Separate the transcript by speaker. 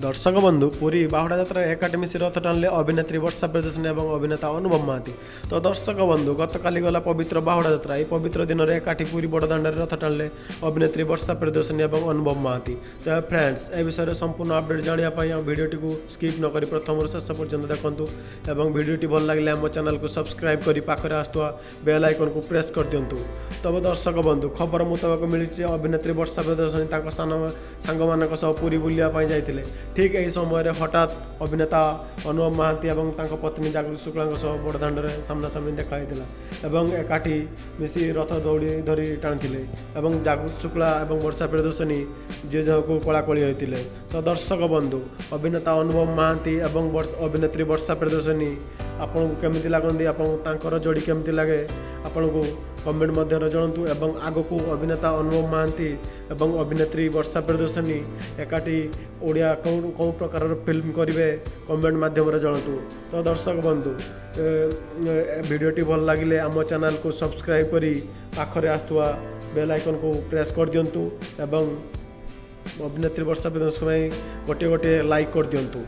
Speaker 1: ଦର୍ଶକ ବନ୍ଧୁ, ପୁରୀ ବାହୁଡ଼ା ଯାତ୍ରାରେ ଏକାଠି ମିଶି ରଥ ଟାଣିଲେ ଅଭିନେତ୍ରୀ ବର୍ଷା ପ୍ରିୟଦର୍ଶିନୀ ଏବଂ ଅଭିନେତା ଅନୁଭବ ମହାନ୍ତି। ତ ଦର୍ଶକ ବନ୍ଧୁ, ଗତକାଲି ଗଲା ପବିତ୍ର ବାହୁଡ଼ା ଯାତ୍ରା। ଏହି ପବିତ୍ର ଦିନରେ ଏକାଠି ପୁରୀ ବଡ଼ଦାଣ୍ଡରେ ରଥ ଟାଣିଲେ ଅଭିନେତ୍ରୀ ବର୍ଷା ପ୍ରିୟଦର୍ଶିନୀ ଏବଂ ଅନୁଭବ ମହାନ୍ତି। ତ ଫ୍ରେଣ୍ଡସ୍, ଏ ବିଷୟରେ ସମ୍ପୂର୍ଣ୍ଣ ଅପଡେଟ୍ ଜାଣିବା ପାଇଁ ଆମ ଭିଡ଼ିଓଟିକୁ ସ୍କିପ୍ ନ କରି ପ୍ରଥମରୁ ଶେଷ ପର୍ଯ୍ୟନ୍ତ ଦେଖନ୍ତୁ ଏବଂ ଭିଡ଼ିଓଟି ଭଲ ଲାଗିଲେ ଆମ ଚ୍ୟାନେଲକୁ ସବସ୍କ୍ରାଇବ୍ କରି ପାଖରେ ଆସୁଥିବା ବେଲ୍ ଆଇକନ୍କୁ ପ୍ରେସ୍ କରିଦିଅନ୍ତୁ। ତେବେ ଦର୍ଶକ ବନ୍ଧୁ, ଖବର ମୁତାବକ ମିଳିଛି, ଅଭିନେତ୍ରୀ ବର୍ଷା ପ୍ରିୟଦର୍ଶିନୀ ତାଙ୍କ ସାନ ସାଙ୍ଗମାନଙ୍କ ସହ ପୁରୀ ବୁଲିବା ପାଇଁ ଯାଇଥିଲେ। ଠିକ୍ ଏହି ସମୟରେ ହଠାତ୍ ଅଭିନେତା ଅନୁଭବ ମହାନ୍ତି ଏବଂ ତାଙ୍କ ପତ୍ନୀ ଜାଗୃତି ଶୁକ୍ଳାଙ୍କ ସହ ବଡ଼ଦାଣ୍ଡରେ ସାମ୍ନାସାମ୍ନି ଦେଖା ହୋଇଥିଲା ଏବଂ ଏକାଠି ମିଶି ରଥ ଦଉଡ଼ି ଧରି ଟାଣିଥିଲେ ଏବଂ ଜାଗୃତି ଶୁକ୍ଳା ଏବଂ ବର୍ଷା ପ୍ରିୟଦର୍ଶିନୀ ଯିଏ ଯାହାକୁ କୋଳାକୋଳି ହୋଇଥିଲେ। ତ ଦର୍ଶକ ବନ୍ଧୁ, ଅଭିନେତା ଅନୁଭବ ମହାନ୍ତି ଏବଂ ଅଭିନେତ୍ରୀ ବର୍ଷା ପ୍ରିୟଦର୍ଶିନୀ ଆପଣଙ୍କୁ କେମିତି ଲାଗନ୍ତି, ଆପଣଙ୍କୁ ତାଙ୍କର ଯୋଡ଼ି କେମିତି ଲାଗେ, ଆପଣଙ୍କୁ କମେଣ୍ଟ ମଧ୍ୟରେ ଜଣାନ୍ତୁ। ଏବଂ ଆଗକୁ ଅଭିନେତା ଅନୁଭବ ମହାନ୍ତି ଏବଂ ଅଭିନେତ୍ରୀ ବର୍ଷା ପ୍ରିୟଦର୍ଶିନୀ ଏକାଠି ଓଡ଼ିଆ କେଉଁ କେଉଁ ପ୍ରକାରର ଫିଲ୍ମ କରିବେ, କମେଣ୍ଟ ମାଧ୍ୟମରେ ଜଣାନ୍ତୁ। ତ ଦର୍ଶକ ବନ୍ଧୁ, ଏ ଭିଡ଼ିଓଟି ଭଲ ଲାଗିଲେ ଆମ ଚ୍ୟାନେଲକୁ ସବସ୍କ୍ରାଇବ୍ କରି ପାଖରେ ଆସୁଥିବା ବେଲ୍ ଆଇକନ୍କୁ ପ୍ରେସ୍ କରିଦିଅନ୍ତୁ ଏବଂ ଅଭିନେତ୍ରୀ ବର୍ଷା ପ୍ରିୟଦର୍ଶିନୀ ପାଇଁ ଗୋଟିଏ ଗୋଟିଏ ଲାଇକ୍ କରିଦିଅନ୍ତୁ।